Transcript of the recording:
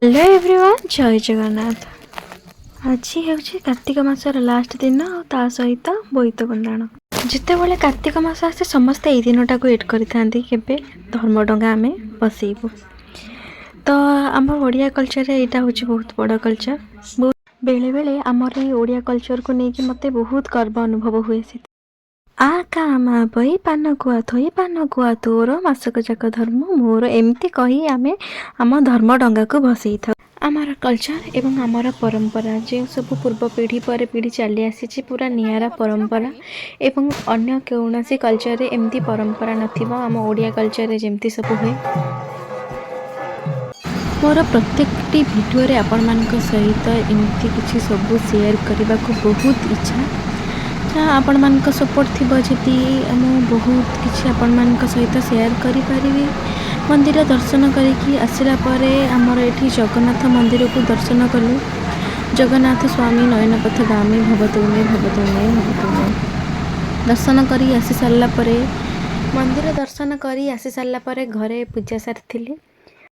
Hello everyone, ଜୟ ଜଗନ୍ନାଥ। ଆଜି ହେଉଛି କାର୍ତ୍ତିକ ମାସର ଲାଷ୍ଟ ଦିନ ଆଉ ତା ସହିତ ବୋଇତ ବନ୍ଦାଣ। ଯେତେବେଳେ କାର୍ତ୍ତିକ ମାସ ଆସେ, ସମସ୍ତେ ଏଇ ଦିନଟାକୁ ୱେଟ୍ କରିଥାନ୍ତି, କେବେ ଧର୍ମଡଙ୍ଗା ଆମେ ବସେଇବୁ। ତ ଆମ ଓଡ଼ିଆ କଲଚରରେ ଏଇଟା ହେଉଛି ବହୁତ ବଡ଼ କଲଚର। ବହୁତ ବେଳେବେଳେ ଆମର ଏଇ ଓଡ଼ିଆ କଲଚରକୁ ନେଇକି ମୋତେ ବହୁତ ଗର୍ବ ଅନୁଭବ ହୁଏ। ଆ କା ମା ବଇ ପାନ ଗୁଆ ଥୋଇ, ପାନ ଗୁଆ ତୋର, ମାସକ ଯାକ ଧର୍ମ ମୋର, ଏମିତି କହି ଆମେ ଆମ ଧର୍ମ ଡଙ୍ଗାକୁ ଭସେଇଥାଉ। ଆମର କଲଚର ଏବଂ ଆମର ପରମ୍ପରା ଯେଉଁ ସବୁ ପୂର୍ବ ପିଢ଼ି ପରେ ପିଢ଼ି ଚାଲି ଆସିଛି, ପୁରା ନିଆରା ପରମ୍ପରା ଏବଂ ଅନ୍ୟ କୌଣସି କଲଚରରେ ଏମିତି ପରମ୍ପରା ନଥିବ, ଆମ ଓଡ଼ିଆ କଲଚରରେ ଯେମିତି ସବୁ ହୁଏ। ମୋର ପ୍ରତ୍ୟେକଟି ଭିଡ଼ିଓରେ ଆପଣମାନଙ୍କ ସହିତ ଏମିତି କିଛି ସବୁ ସେୟାର କରିବାକୁ ବହୁତ ଇଚ୍ଛା। ଯାହା ଆପଣମାନଙ୍କ ସପୋର୍ଟ ଥିବ ଯଦି, ମୁଁ ବହୁତ କିଛି ଆପଣମାନଙ୍କ ସହିତ ସେୟାର କରିପାରିବି। ମନ୍ଦିର ଦର୍ଶନ କରିକି ଆସିଲା ପରେ ଆମର ଏଠି ଜଗନ୍ନାଥ ମନ୍ଦିରକୁ ଦର୍ଶନ କଲୁ। ଜଗନ୍ନାଥ ସ୍ୱାମୀ ନୟନ ପଥଗାମୀ ଭବତୁ ମେ, ଭବତୁ ମେ, ଭବତୁ ମେ। ଦର୍ଶନ କରି ଆସି ସାରିଲା ପରେ, ମନ୍ଦିର ଦର୍ଶନ କରି ଆସି ସାରିଲା ପରେ ଘରେ ପୂଜା ସାରିଥିଲି।